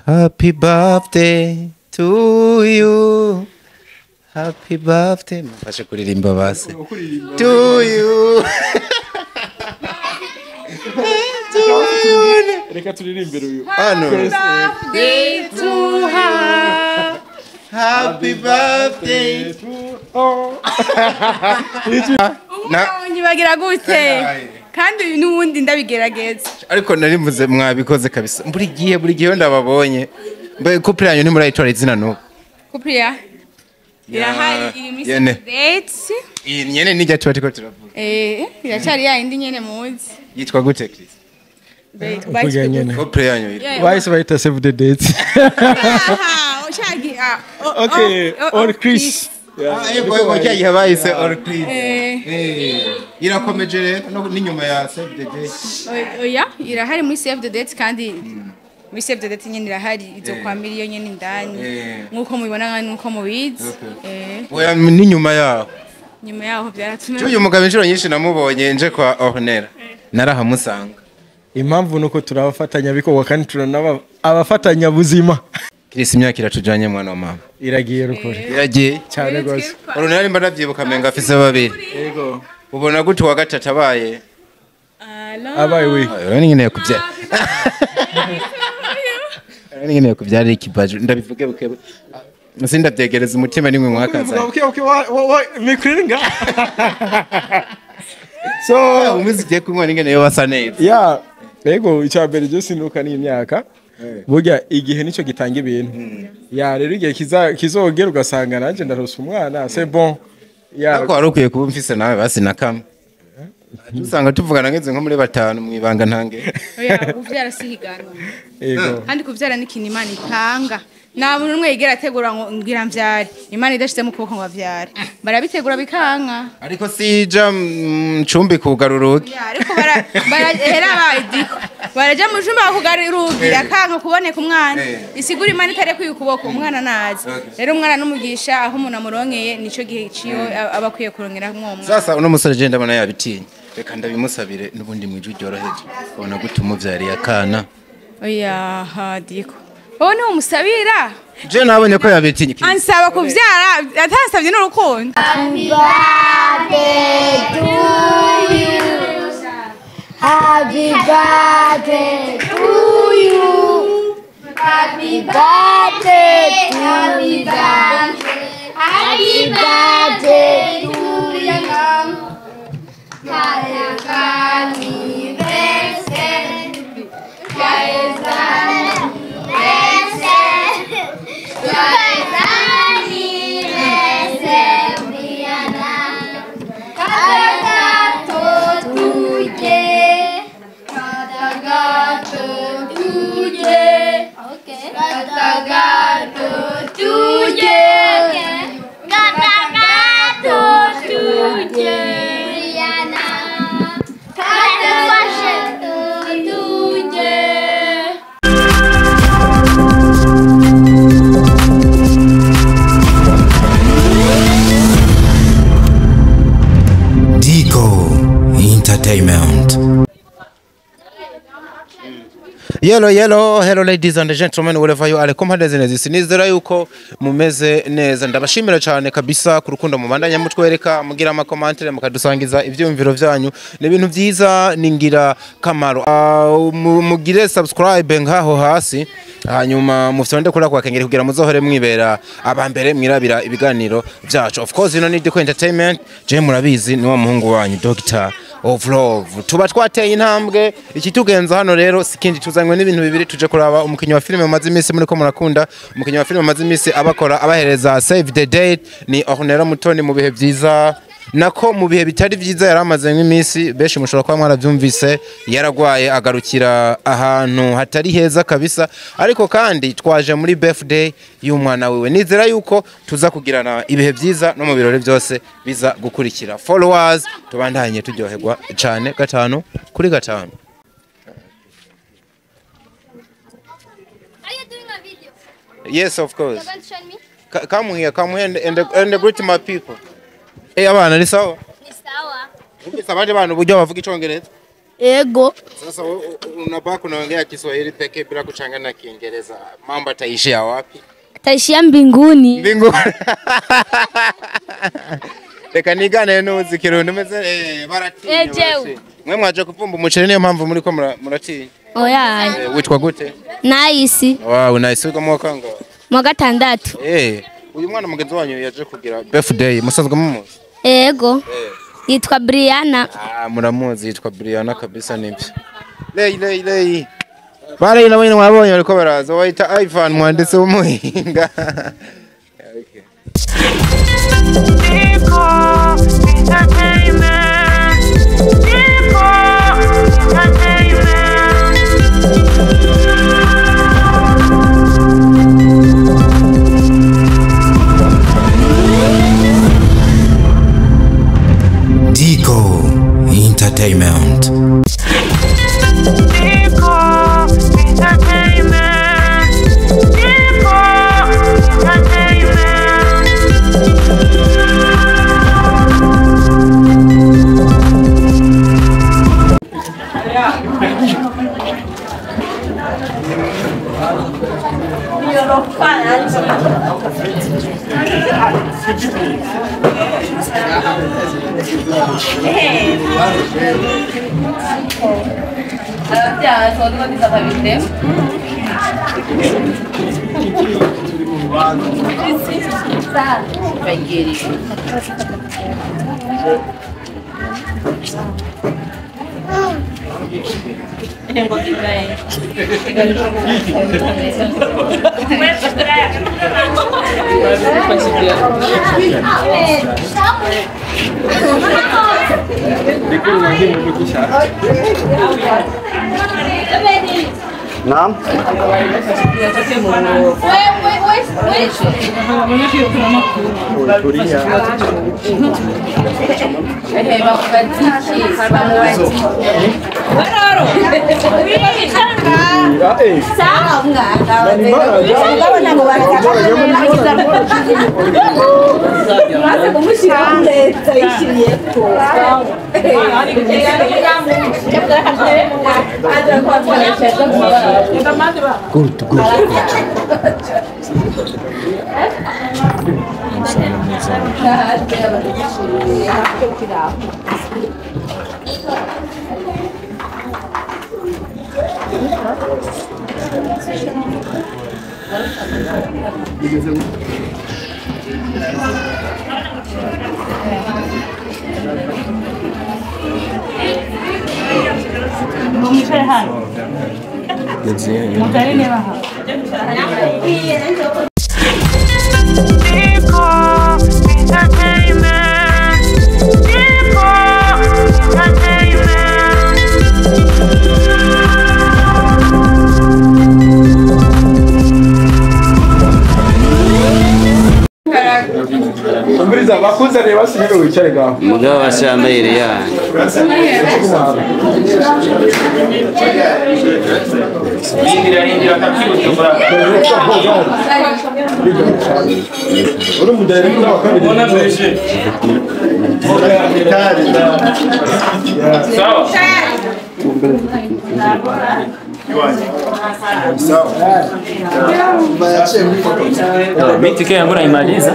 Happy birthday to you. Happy birthday. Mufashe kuririmba basi. To you. To you. Reka turirimbire uyu. Hano. Birthday to her. Happy birthday to oh. Na nyibagira gute? Kandi uyu nuwundi ndabigerageza. Ariko nari mvuze mwabikoze kabisa. Buri gihe ndababonye. Mbe couple yanyu ntimurayitora izina nubu. Couple ya irahari, iri muri Yene. date. Iyi nyene nijya tuba turiko turavuga. Iracyari ya indi nyene muzi. Yitwa gute, Chris? Kugira nyene. Couple yanyu yitwa. Bahise bayita save the date. Aha, ushagi ah. Okay, oh, or Chris. Ah, yego yego, cya gihe bahise or Chris. Eh. Irakomeje rero no n'inyuma ya save the date. Oya, irahari muri save the date, kandi muri save the date nyene irahari, izo kwa miliyo nyene indani. Nkuko mubibona, nkuko mubizi. Oya, n'inyuma yaho. Nyuma yaho byaratumye. Uyu mugabo inshuro nyinshi namubonye nje kwa Ornella. Narahamusanga. Impamvu nuko turabafatanya bikorwa kandi turanaba abafatanya buzima. Chris, imyaka iratujanye, mwana wa mama. Iragiye rukuri. Iragiye. Cyane rwose. Ornella, nimba ndavyibuka, menga afise babiri. Yego. Ubona gute uwa gatatu abaye? Abaye we. Urabona ingene kubyara. Urabona ingene kubyara ikibajo, ndabivuge buke. Sindavyegereza umutima nimwe mwakaza. Okay, wa mikringa. So Umuzi ugiye kunywa n'ingene yo basa neza. Ya, yego, icya mbere ryo sinuka ni imyaka. Burya igihe nicyo gitanga ibintu. Ya, rero igihe kizogera ugasanga nanjye ndarose umwana, c'est bon. Ya. Ariko wari ukwiye kuba umfise nawe basi na kamwe. Usanga tuvugana ngeze nko muri batanu mu ibanga ntange. Oya, kuvyara si higanwa. Yego. Kandi kuvyara ni ikintu Imana itanga. Nta muntu n'umwe yigera ategura ngo ngira mvyare Imana idashizemo ukuboko ngo avyare. Barabitegura bikanka. Ariko sija cumbi kugara urugi. Ya, ariko barahera badiko baraja mu cumba bakugara urugi, akanka kuboneka umwana. Isigura Imana itarekuye ukuboko, umwana naza. Rero umwana n'umugisha, aho umuntu amuronkeye nico gihe ciwe aba akwiye kurongera mwo mwana. Sasa uno musore je ndabona yabitinye. Reka ndabimusabire n'ubundi mwijwi ryoroheje. Ubona gute umuvyariye akana? Oya, hadiko wowe niwe umusabira. Je nabonye ko yabitinye. Ansaba kuvyara atasabye n'urukundo. Happy birthday to you. Happy birthday to you. Happy birthday, happy birthday, happy birthday to you. Happy birthday. Happy birthday, Brianna. Kata tuje. Kata tuje. Kata tuje. Kata tuje. Brianna. Kata tuje. Dico Entertainment. Yellow, yellow, hello ladies and gentlemen, wherever you are, ku mpande zine zisi, nizera yuko mumeze neza. Ndabashimira cyane kabisa ku rukundo mubandanya mutwereka, mugira ama commentaires, mukadusangiza ivyumviro vyanyu. Ni ibintu vyiza, ningira kamaro. Mugire subscribe nkaho hasi, hanyuma mufyonde kuri ako kengeri kugira muzohore mwibera abambere mwirabira ibiganiro vyacu. Of course, ino ni Dico Entertainment, je murabizi ni wa muhungu wanyu Dr. of Love. Tuba twateye intambwe, ikitugenza hano rero sikindi, tuzanywe n'ibintu bibiri. Tuje kuraba umukinyi wa filime mumaze iminsi muriko murakunda, umukinyi wa filime mumaze iminsi abakora abahereza save the date, ni Ornella Mutoni. Mu bihe vyiza, nako mu bihe bitari vyiza yari amaze nk'iminsi, benshi mushobora kuba mwaravyumvise, yaragwaye agarukira ahantu hatari heza kabisa. Ariko kandi twaje muri birthday y'umwana wiwe. Nizera yuko tuza kugirana ibihe vyiza no mu birori byose biza gukurikira. Followers, tubandanye turyoherwa cane gatanu kuri gatanu. Are you doing a video? Yes, of course. You want to show me? Come here, come here and greet my people. Hey, abana, ni sawa? Ni sawa. Ufise abandi bantu uburyo bavuga Icongereza? Ego. Sasa unabaki unaongea Kiswahili pekee bila kuchanganya na Kiingereza. Mambo ataishia wapi? Ataishia mbinguni. Mbinguni. Reka nigane n'uzi Kirundi meze baratinya. Ejewe. Mwe mwaje kuvumba umuceri niyo mpamvu muriko muratinya. Oya. Witwa gute? Nice. Wow, nice. Wiga mu wa kangahe? Mu wa gatandatu. Uyu mwana mugenzi wanyu yaje kugira birthday musanzwe mumuzi? Ego. Yitwa Brianna. Muramuzi yitwa Brianna kabisa nibyo. Lei lei lei. Bare na wene mwabonye bariko baraza wayita Ivan mwanditse w'umuhinga. Okay. Dico Entertainment. Dico Entertainment. Dico Entertainment. Naam. Good, good, good. Dico Entertainment. Dico Entertainment. Umbriza bakuzaniye basubire wicare ngaho. Mugabo bashambaye yanyu. Uri umudirector wa kabiri. Mimi yangu naimaliza.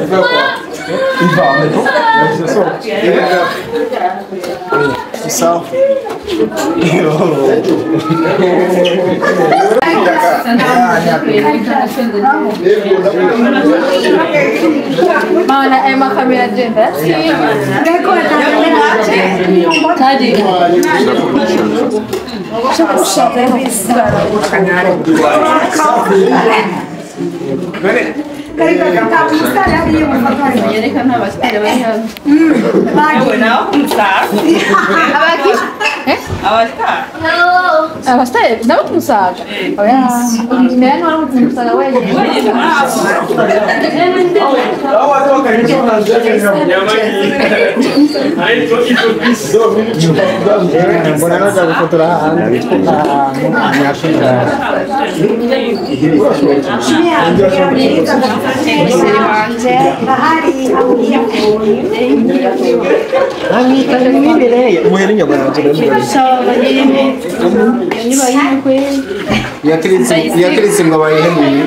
Yakiritse ngo abayihemuye.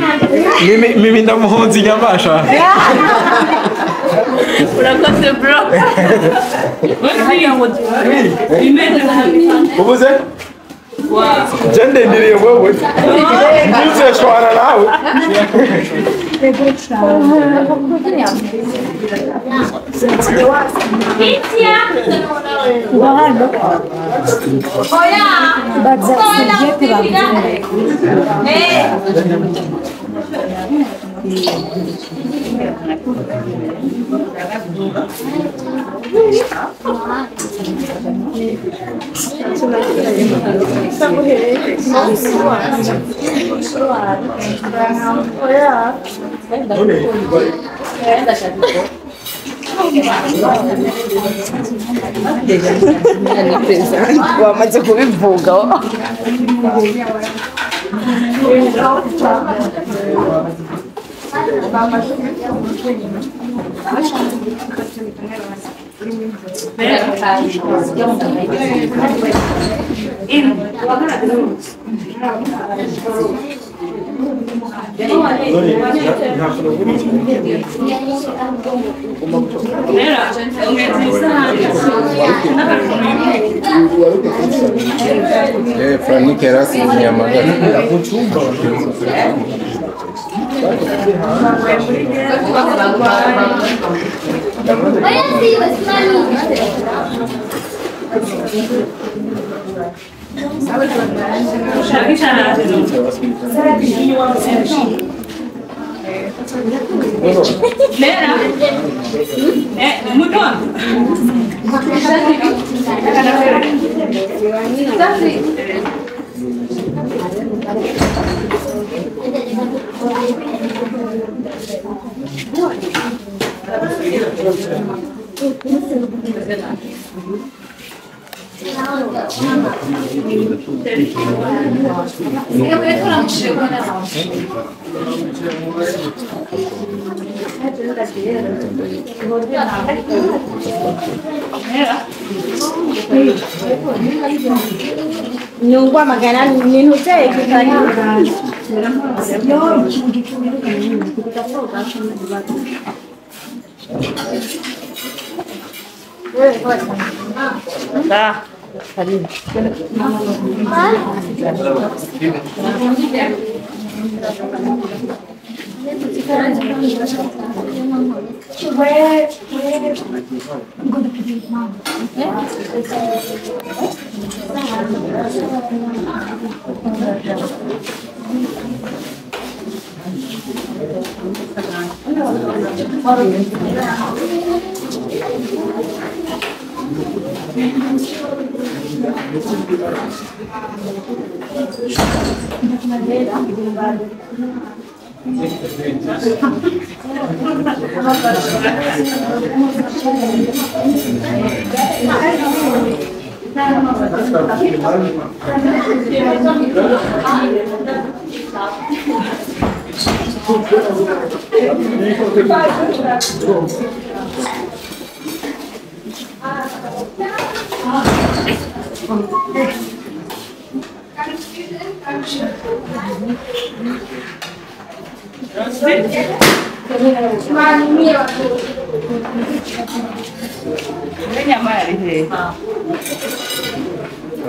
Mimi ndamuhunze inyamasha. Urakoze bro. Ubuze? Jende ndiriye wewe. Ntuze shwana nawe. Wamaze kubivuga. Frank yarasize inyama. Nungwamagana ninuteke.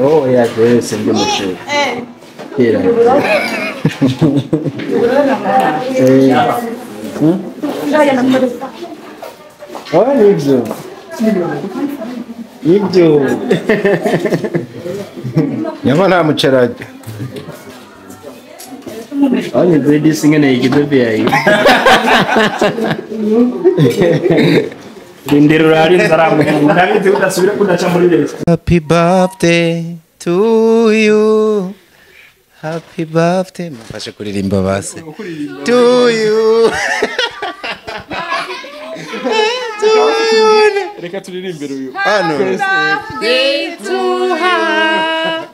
Oh, yeah, there's some good shit. Here. Oh, nibyo. Nibyo. Nyama nta muceri. Oh, ni British ngene ikidobe. Happy birthday to you. Happy birthday. Mfashe kuririmba basi. To you. To you. Reka turirimbire uyu. Hano. Birthday to her.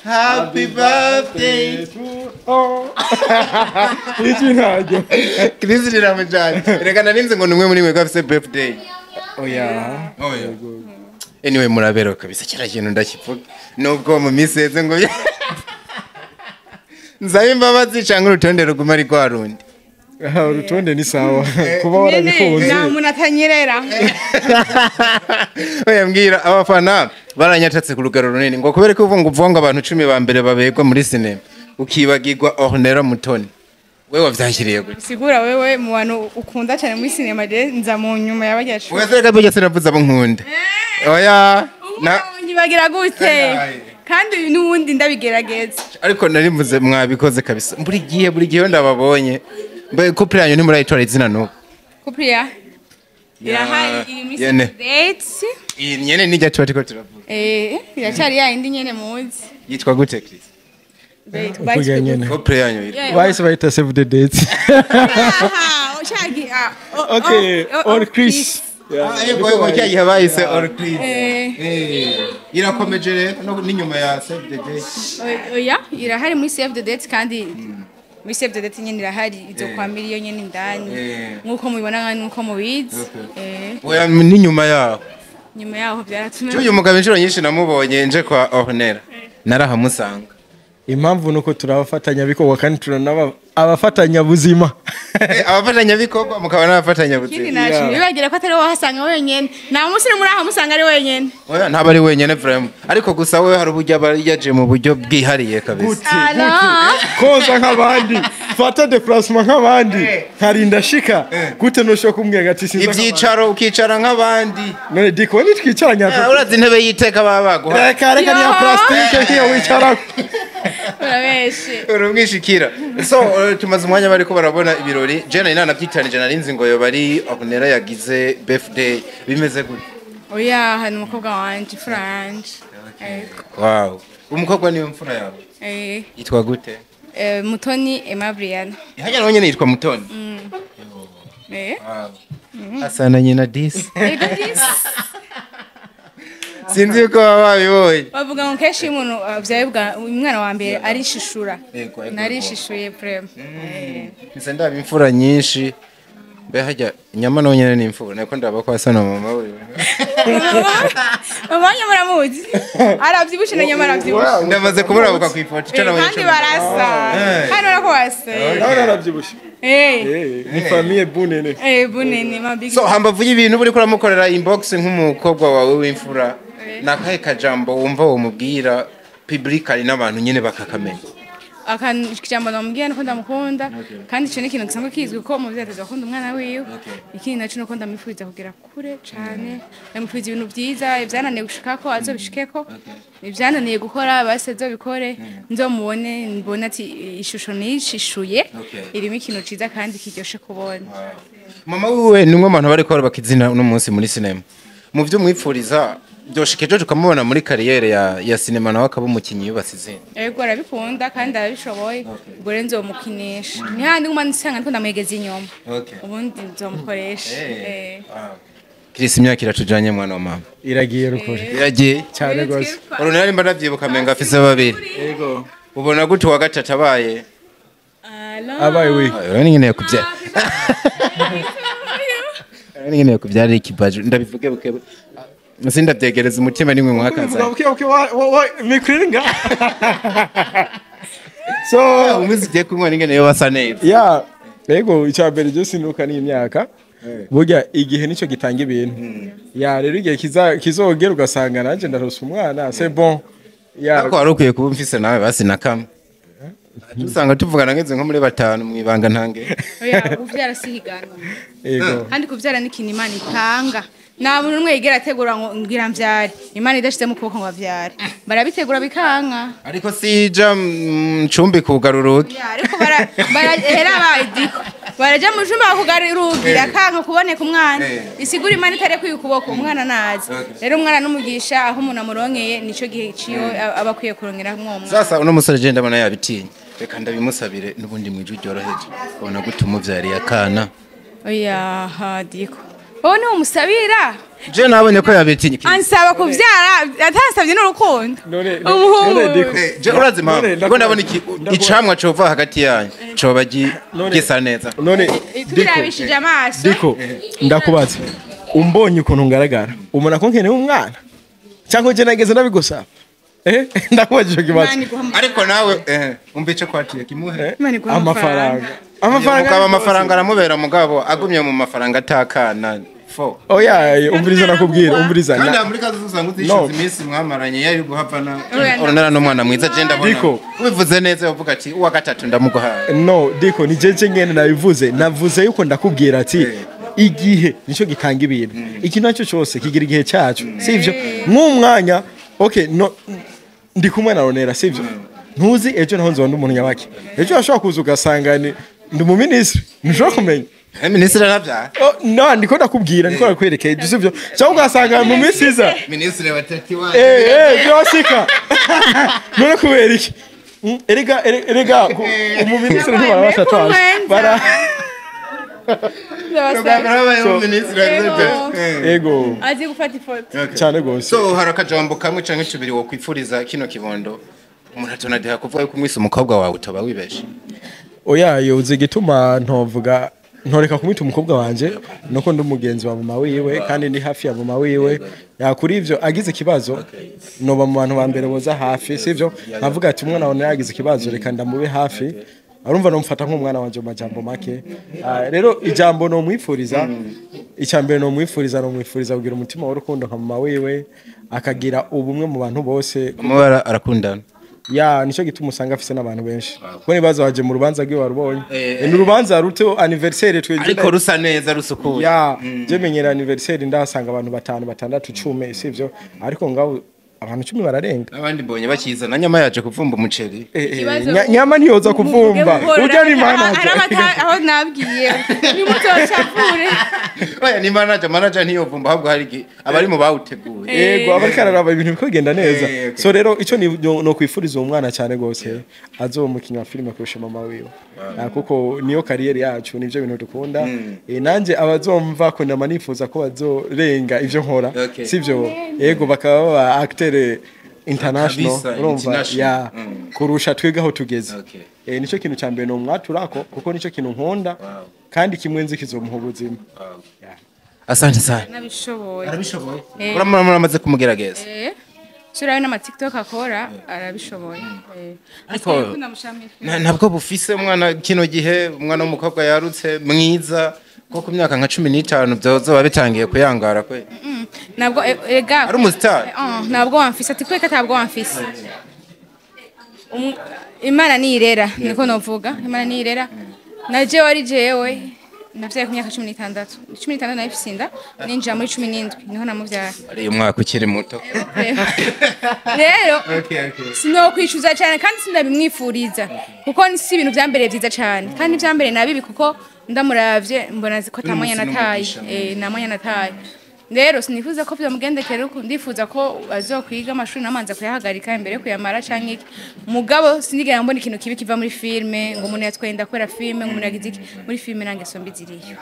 Happy birthday to Oh. Ijwi ntaryo. Chris riramujanye. Reka narinze ngo numwe muri mwe ko afise birthday. Oya. Oya. Anyway murabero kabisa kira kintu ndakivuga. Nubwo mu miseze ngo nzabe imbabazi canke urutonde ruguma ari rwa rundi. Aha, urutonde ni sawa. Kuba warabikunze. Nta muntu atanyerera. Oya mbwira abafana baranyatatse ku rugero runini ngo kubera ko uvuga ngo abantu 10 ba mbere babegwa muri sinema ukibagirwa Ornella Mutoni. Wewe wavyakiriye gute? Sigura wewe mu bantu ukunda cyane muri sinema je nza mu nyuma y'abajyacu. Oya reka burya sinavuze abo nkunda. Oya na nyibagira gute? Kandi n'ubundi ndabigerageza. Ariko nari mvuze mwabikoze kabisa. Buri gihe ndababonye. Mbe couple yanyu ntimurayitora izina nuko. Couple ya irahari iri muri Yene. date. Iyi nyene nijya tuba turiko turavuga. Iracyari ya indi nyene muzi. Yitwa gute Chris? Kugira nyene. Couple yanyu yitwa. Bahise bayita save the date. Aha, ushagi Okay, all Chris. Yego yego cya gihe bahise all Chris. Irakomeje rero no n'inyuma ya save the date. Oya, irahari muri save the date kandi muri save the date nyene irahari izo kwa miliyo nyene indani. Nkuko mubibona nkuko mubizi. Oya n'inyuma yaho. Nyuma yaho byaratumye. Uyu mugabo inshuro nyinshi namubonye nje kwa Ornella. Narahamusanga. Impamvu nuko turabafatanya bikorwa kandi turanaba abafatanya buzima. Abafatanya bikorwa mukaba n'abafatanya Ikindi buzima. naco bibagira ko atari wahasanga wenyene. Nta munsi n'umwe urahamusanga ari wenyene. Oya ntaba ari wenyene vraiment. Ariko gusa wewe hari uburyo aba yaje mu buryo bwihariye kabisa. Koza nk'abandi, fata déplacement nk'abandi, nkarinda shika. Gute ntushobora kumbwira ati sinza nk'abandi? Ibyicaro ukicara nk'abandi. None diko nitwicaranye Urazi intebe y'iteka baba baguha. Reka reka ni ya plastique nk'iyo wicarako. Urabeshe. Urumwishikira. So tumaze umwanya bariko barabona ibirori. Je nari nanavyitanije narinzi ngo yoba ari Ornella yagize birthday bimeze gute? Oya, hari umukobwa wanje imfura yanje. Ego. Wow. Umukobwa niwe mfura yawe. Yitwa gute? Mutoni Emma Brianna. Hajya nawe nyene yitwa Mutoni. Wow. Asa na nyina disi. Ego disi. Sinzi yuko baba babibonye. Bavuga ngo kenshi iyo umuntu avyaye bwa umwana wa mbere arishishura. Ego, ego, Narishishuye prem. Mpise ndaba imfura nyinshi. Mbe hajya nyama nawe nyene ni imfura. Nako ndaba ko asa na mama wiwe. Mama wanyu muramuzi. Aravyibushe na nyama aravyibushe. Ndamaze kumurabuka ku ifoto. Ico nabonye Kandi ico barasa. Hano urako basa. Nawe narabyibushe. Ni famille bunene. Bunene ma big. So hambavu y'ibintu buriko uramukorera inbox nk'umukobwa wawe w'imfura. Nakahe kajambo wumva womubwira publicly n'abantu nyene bakakamenya? Akantu ijambo namubwiye nuko ndamukunda kandi ico ni ikintu gisanzwe kizwi ko umuvyeyi ateza gukunda umwana wiwe. Ikindi naco nuko ndamwifuriza kugera kure cane, ndamwifuriza ibintu vyiza, ivyananiye gushikako azobishikeko, ivyananiye gukora basi azobikore, nzomubone mbone ati ishusho nishishuye irimo ikintu ciza kandi kiryoshe kubona. Mama wiwe ni umwe mu bantu bariko barubaka izina uno munsi muri sinema. Mu vyo mwipfuriza byoshika ejo tukamubona muri kariyere ya sinema nawe akaba umukinyi yubatse izina. Ego arabikunda kandi arabishoboye, ubwo rero nzomukinisha. Ni handi nguma nsanga ndiko ndamwegeza inyuma. Ubundi nzomukoresha. Chris imyaka iratujanye mwana wa mama. Iragiye rukuri. Iragiye cyane gose. Ornella nimba ndavyibuka menga afise babiri. Ego. Ubona gute wa gatatu abaye? Abaye we. Urabona ingene yakuvyara. Urabona ingene yakuvyarira ikibajo ndabivuge buke. Sindavyegereza umutima nimwe mwakaza. Okay, wa mikringa. So umuzi ugiye kunywa n'ingene yo basa neza. Yeah. Ego icya mbere je sinuka ni imyaka. Burya igihe nico gitanga ibintu. Ya rero igihe kizogera ugasanga nanje ndarose umwana, c'est bon. Ya Ariko wari ukwiye kuba umfise nawe basi na kamwe. Usanga tuvugana ngeze nko muri batanu mwibanga ntange. Oya kuvyara si higanwa. Ego. Kandi kuvyara ni ikintu Imana itanga. Nta muntu n'umwe yigera ategura ngo ngira mvyare. Imana idashyize mu kuboko ngo avyare. Barabitegura bikanka. Ariko sija ncumbi kugara urugi. Ya, ariko hera abaye diko. Baraja mu cumba bakugara urugi akanka kuboneka umwana. Isigura Imana itarekuye ukuboko umwana nazi. Rero umwana n'umugisha aho umuntu amuronkeye nico gihe ciwe aba akwiye kurongera mwo mwana. Sasa uno musore je ndabona yabitinye. Reka ndabimusabire n'ubundi mwijwi ryoroheje. Ubona gute umuvyariye akana? Oya ha diko. Wowe niwe umusabira. Je nabonye ko yabitinye. Ansaba kuvyara atasabye n'urukundo. Umuhungu. Je urazi impamvu ngo ndabona icamwa cova hagati yanyu coba gisa neza. None tubirabishije amaso. Diko ndakubaza, umbonye ukuntu ngaragara ubona ko nkeneye umwana cyangwa je nageze ndabigusaba? Ndakubaza ico kibazo. Ariko nawe umva ico kwatiye kimuhe amafaranga. Amafaranga amafaranga aramubera mugabo agumye mu mafaranga atakana. Oya umviriza nakubwira, umviriza. Kandi muri kazo usanga uzishize iminsi mwamaranye yari guhapana Ornella n'umwana mwiza. Je ndabona ubivuze neza uvuga ati uwa gatatu ndamuguhaye. No Diko ni jeje ngene nabivuze, navuze yuko ndakubwira ati igihe nico gitanga ibintu, iki nacyo cyose kigira igihe cyacu, sivyo? Nk'umwanya okay no ndi kumwe na Ornella, sivyo? Ntuzi ejo naho nzonda umuntu nyabaki, ejo ashobora kuza ugasanga ni ndi mu ministre, ntushobora kumenya. Ministre navya. No ndiko ndakubwira, ndiko nakwerekeye sivyo? Cyangwa ugasanga mu minsi iza ministre batati wa byosika. None kubera iki? Erega erega umu ministre ntibarabasha twaje. Bara Ego. Azi gufata ifoto. Cyane gose. So hari akajambo kamwe canke tubiri wo kwifuriza kino kibondo. Umuntu atonadiha kuvuga yuko umwise umukobwa wawe utoba wibeshe. Oya yoze gituma ntovuga ntoreka kumwita umukobwa wanje nuko ndi umugenzi wa mama wiwe kandi ndi hafi ya mama wiwe. Yakuri ivyo agize ikibazo noba mu bantu ba mbere boza hafi, sivyo? Nkavuga ati umwana wawe yagize ikibazo reka ndamube hafi. Arumva nomfata nk'umwana wanje mu majambo make. Rero ijambo no mwifuriza, icambere no mwifuriza no mwifuriza kugira umutima w'urukundo nka mama wiwe, akagira ubumwe mu bantu bose. Mama arakundana. Ya nico gituma usanga afise n'abantu benshi. Kuko nibaza waje mu rubanza rwiwe warubonye. Ni urubanza ruto anniversaire tweje. Ariko rusa neza rusukuye. Ya je menyera anniversaire ndasanga abantu 5 6 10 sivyo? Ariko ngaho abantu 10 bararenga. Abandi mbonye bakiza na nyama yaje kuvumba umuceri. Nyama ntiyoza kuvumba. Urya ni manager. Aho nabwiye. Ni mutoshavure. Oya ni manager, manager ntiyovumba ahubwo hari abari mu bawuteguye. Yego abari kararaba ibintu bikogenda neza. So rero ico ni no kwifuriza uwo mwana cyane gose azoba umukinyi wa filime kurusha mama wiwe. Kuko niyo kariyeri yacu nivyo bintu dukunda. Nanje abazomva ko ndamanifuza ko bazorenga ivyo nkora. Sivyo? Yego bakaba ba acteur international urumva ya kurusha twigaho tugeze. Nico kintu ca mbere no mwaturako kuko nico kintu nkunda kandi kimwe nzi kizomuha ubuzima. Asante sana. Nabishoboye. Arabishoboye. Uramuramaze kumugerageza. Sura na TikTok akora arabishoboye. Ariko ntabwo bufise umwana kino gihe umwana w'umukobwa yarutse mwiza ko ku myaka nka 15 byozoba bitangiye kuyangara kwe. Nabwo ega ari umustar. Nabwo wamfise ati kweka tabwo wamfise. Imana ni irera niko novuga, Imana ni irera. Naje wari jewe navyaye ku myaka 16. 16 nayifise inda ninjira muri 17 niho namuvyara. Ari umwaka ukiri muto. Rero sinokwicuza cyane kandi sindabimwifuriza kuko si ibintu vyambere vyiza cyane kandi vyambere nabibi kuko ndamuravye mbona ko tamanya nataye namanya nataye. Rero sinifuza ko byamugendekera uko ndifuza ko azokwiga amashuri namanza kuyahagarika imbere kuyamara canke iki. Mugabo sinigera mbona ikintu kibi kiva muri filme ngo umuntu yatwenda kwera filme ngo umuntu yagize iki muri filme nange sombi ziriyo.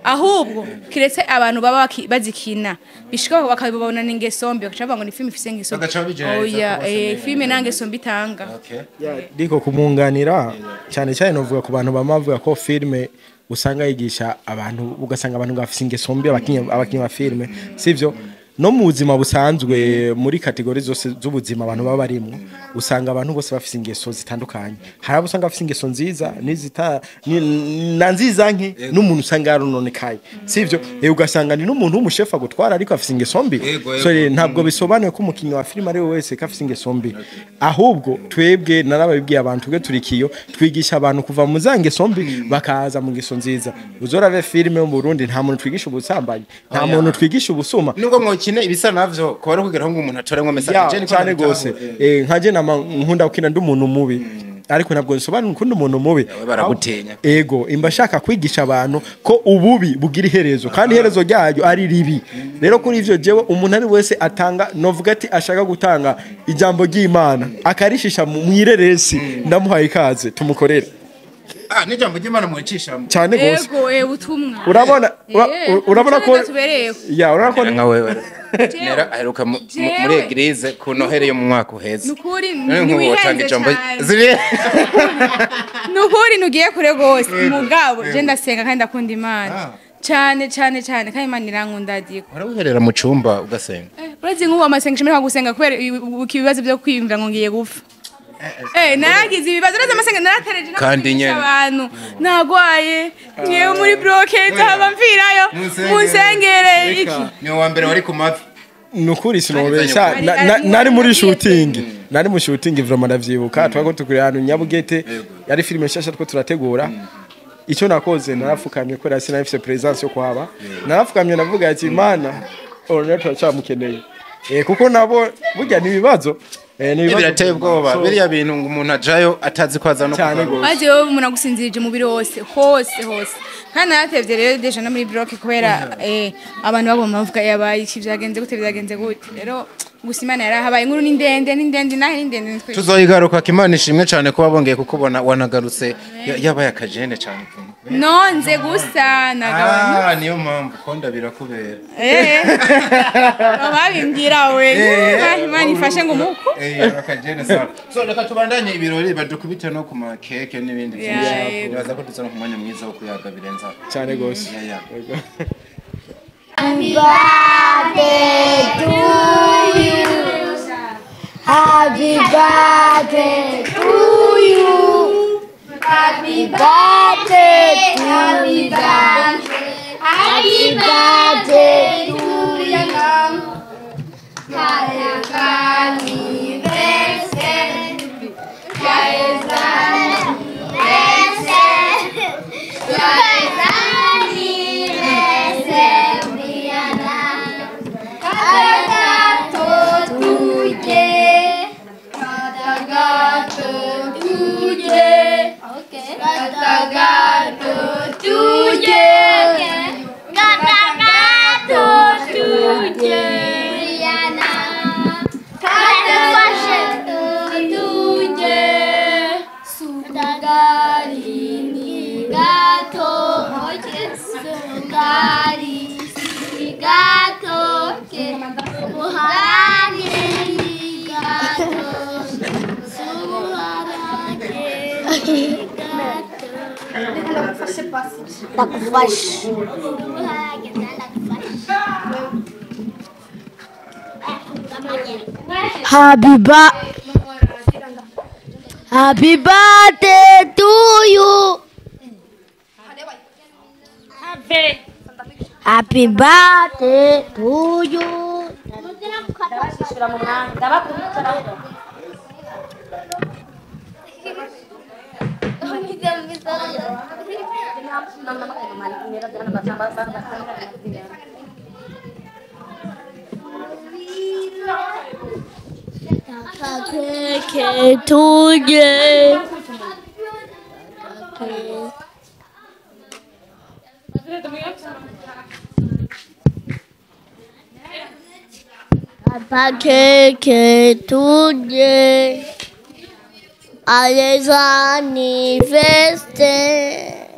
Ahubwo kiretse abantu baba bazikina bishika bakabibona n'ingeso mbi bakaca ngo ni filme ifise ingeso. Oya filme nange sombi itanga. Diko kumunganira cyane cyane novuga ku bantu bamavuga ko filme usanga yigisha abantu ugasanga abantu ngafise ingeso mbi abakinyi ba filme, sivyo? No mu buzima busanzwe muri kategori zose z'ubuzima abantu baba barimo usanga abantu bose bafise ingeso zitandukanye. Hari abo usanga bafise ingeso nziza n'izita na nziza nke n'umuntu usanga yarononekaye, sivyo? Ugasanga ni n'umuntu w'umushefa gutwara ariko afise ingeso mbi. So ntabwo bisobanuye ko umukinyi wa filme ari we wese ko afise ingeso mbi. Ahubwo twebwe narababwiye abantu twe turikiyo twigisha abantu kuva mu za ngeso mbi bakaza mu ngeso nziza. Uzorave filme mu Burundi nta muntu twigisha ubusambanyi, nta muntu twigisha ubusuma. Nubwo mwokine ibisa navyo ko bari kugira ngo umuntu atoremwe message cyane gose. Nkaje nama nkunda gukina ndi umuntu mubi ariko ntabwo nsobanura ukunda umuntu mubi baragutinya. Ego imba shaka kwigisha abantu ko ububi bugira iherezo kandi iherezo ryayo ari ribi. Rero kuri ivyo jewe umuntu ari wese atanga novuga ati ashaka gutanga ijambo ry'Imana akarishisha mu ireresi ndamuhaye ikaze tumukorere. Ah, n'ijambo ry'Imana mwicishamo. Cyane gose. Ego, ubutumwa. Urabona urabona ko tubereyeho. Ya, urabona ko nka wewe nera aheruka muri eglise ku noheri yo mu mwaka uheze. Nukuri None nk'ubu wotanga ntiwihenze ijambo cyane. ziri Nukuri nugiye kure gose. Mugabo je ndasenga kandi ndakunda Imana. Cyane cyane cyane kandi Imana irankunda diko. Warawiherera mu cumba ugasenga? Urazi nk'ubu amasengesho mperuka gusenga kubera ibibazo byo kwiyumvira ngo ngiye gupfa. Naragize ibibazo, urazi amasengesho naratereje Kandi nyene. abantu nagwaye ngiye muri bloke nzaba mvirayo munsengere iki. Ni uwa mbere wari ku mavi. Nukuri sinobesha, nari muri shooting, nari mu shooting vraiment ndavyibuka, twako tukuri ahantu Nyabugete, yari filime nshasha two turategura. Icyo nakoze narafukamye kubera sinari presence yo kuhaba, narafukamye navuga ati Imana orone turacyamukeneye, kuko nabo burya ni ibibazo, ni ibibazo birateye ubwoba biriya bintu ngo umuntu ajayo atazi ko aza no Cyane kugaruka. gose. Maze wowe umuntu agusinzirije umubiri wose hose hose, kandi naratevye rero deja no muri bloke kubera abantu babona bavuga yabaye iki, byagenze gute, byagenze gute. Rero gusa Imana yarahabaye, inkuru ni ndende, ni ndende nahe ni ndende nitwe. Tuzoyigaruka. Imana ishimwe cyane kuba bongeye kukubona wanagarutse, yabaye akajene cyane. Nonze gusa nagabanya. Ah, niyo mpamvu konda birakubera. Babimbwira we Imana ifashe ngo umuku. Akajene sawa. So reka tubandanye ibirori badukubite no ku makeke n'ibindi byinshi. Nibaza ko tuza no ku mwanya mwiza wo kuyaga birenza. Cyane gose. Yeah. Happy birthday to you. Happy birthday to you. Happy birthday, happy birthday, happy birthday to you. Happy birthday to you. Happy birthday to you. Keke tuje. Papa keke tuje. Allez anniversaire.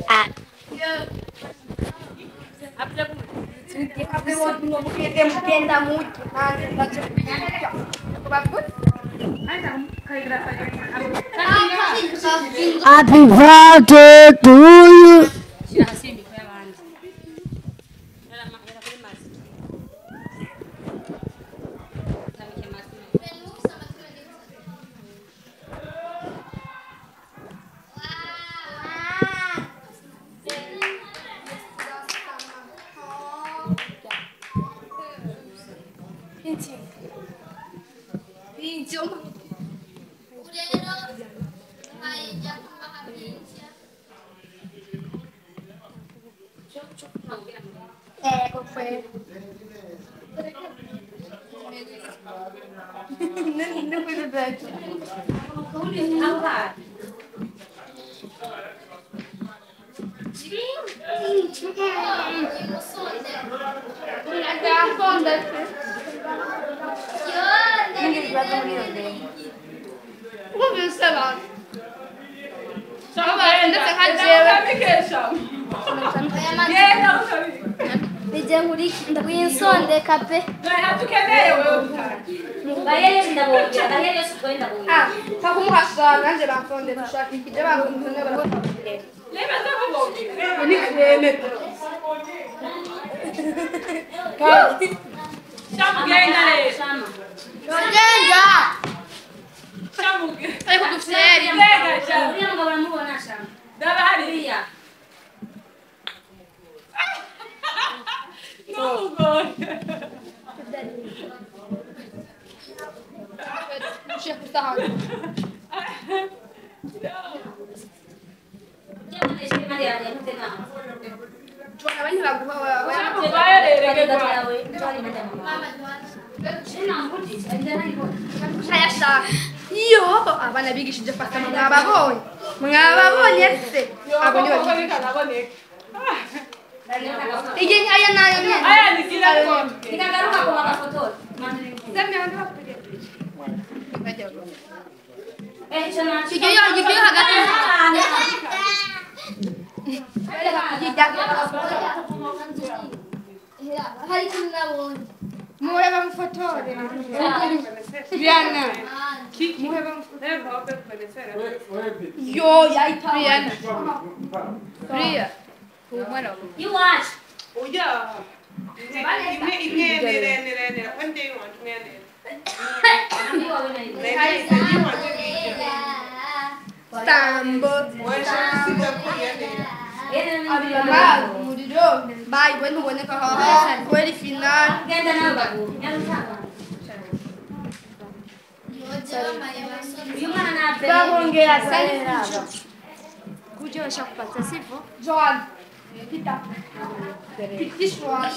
Ah. Happy birthday to you. 7. Ndetse nka jewe Nije nkuri winsondeka pe. Pakumuhasanga nje bansonde dushaka ikije bansonde ni kreme. Genda. Ariko dufite Yo, abana bigishije fata mwababonye. Mwababonye se. Abo ni babigishije. Iye aya nayo nyene. Aya ni kila nikagaruka kwa mafoto. Igiye hagati. Hari kumwe nabonye. Muhe bamufotore. Rihanna. Muhe bamufotore. Yo, yaita. Rihanna. Riya. Umwana. You watch. Oya. Imwe one day you want Sambo. Umuriro. Bye, we ntuboneka aho kweri final. Bahongera sana. Kuja washakupata sivyo? Joan. Pita. Pitishwa.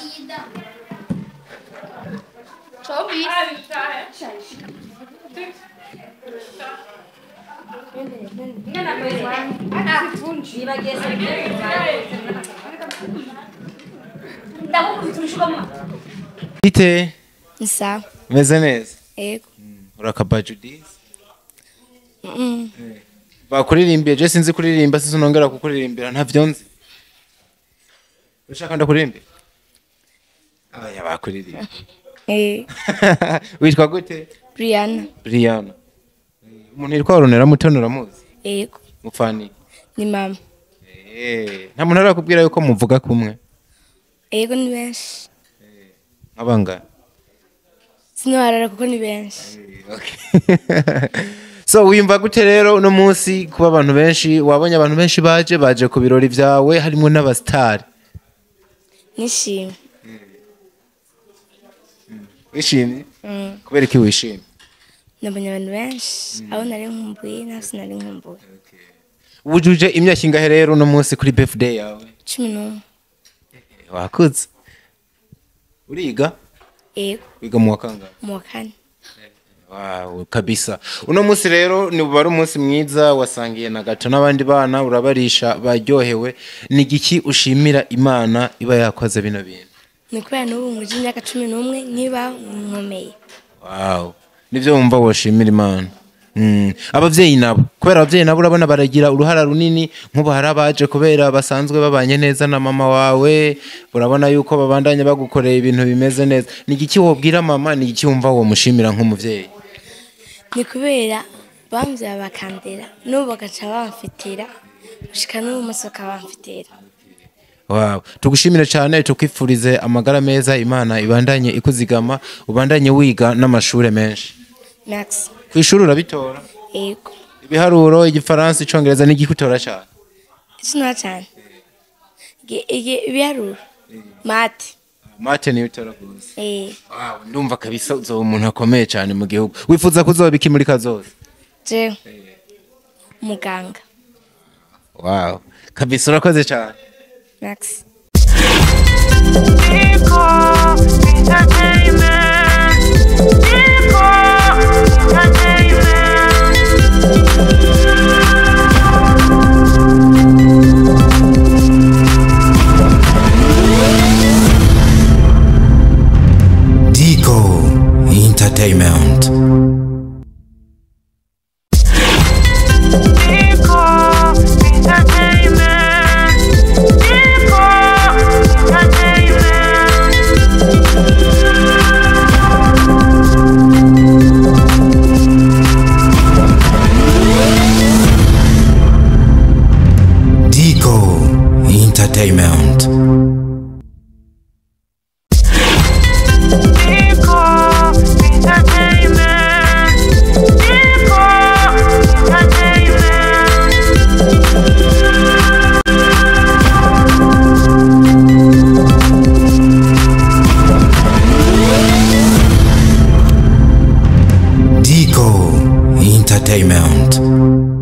Chobi. Ite. Sawa. Meze neza. Yego. Urakaba Judith? Bakuririmbiye je sinzi kuririmba sinongera kukuririmbira ntavyo nzi. Ushaka ndakuririmbe? Aya bakuririmba. Eh. Witwa gute? Brianna. Brianna. Umuntu yitwa Ronera Mutoni uramuzi? Yego. Mufani? Ni mama. Eh, nta muntu arakubwira yuko muvuga kumwe? Yego ni benshi. Eh, nkabanga. Sinoharara kuko ni benshi. Okay. So wiyumva gute rero uno munsi kuba abantu benshi wabonye abantu benshi baje ku birori vyawe harimo n'abastari? Nishimye. Wishimye? Kubera iki wishimye? Nabonye abantu benshi abo nari nkumbuye nabo sinari nkumbuye. Wujuje imyaka ingahe rero uno munsi kuri birthday yawe? 11. Wakuze. Uriga? Yego. Wiga mu wa kangahe? Mu wa kane. Wow, kabisa. Uno munsi rero ni bari umunsi mwiza wasangiye na gato n'abandi bana urabarisha baryohewe. Ni giki ushimira Imana iba yakoze bino bintu? Ni kubera n'ubu nguje imyaka 11 niba nkomeye. Wow. Nivyo wumva woshimira Imana. Abavyeyi nabo kubera abavyeyi nabo urabona baragira uruhara runini nkuba harabaje kubera basanzwe babanye neza na mama wawe urabona yuko babandanye bagukoreye ibintu bimeze neza. Ni giki wobwira mama, ni giki wumva wo mushimira nk'umuvyeyi? Ni kubera bamvya bakandera n'ubu bagaca bamfitira gushika n'ubu musoka bamfitira. Wow, tugushimire cyane tukwifurize amagara meza, Imana ibandanye ikuzigama ubandanye wiga n'amashure menshi. Max. Kwishuri urabitora? Yego. Ibiharuro, igifaransa, icongereza n'igikutora cyane? Ikintu cyane. Ibiharuro. Mate. Mate niyo utora gose. Eh. Wow, ndumva kabisa uzoba umuntu akomeye cyane mu gihugu. Wifuza kuzoba iki muri kazoza? Je. Muganga. Wow, kabisa urakoze cyane. Max. Dico Entertainment. Entertainment. Dico Entertainment.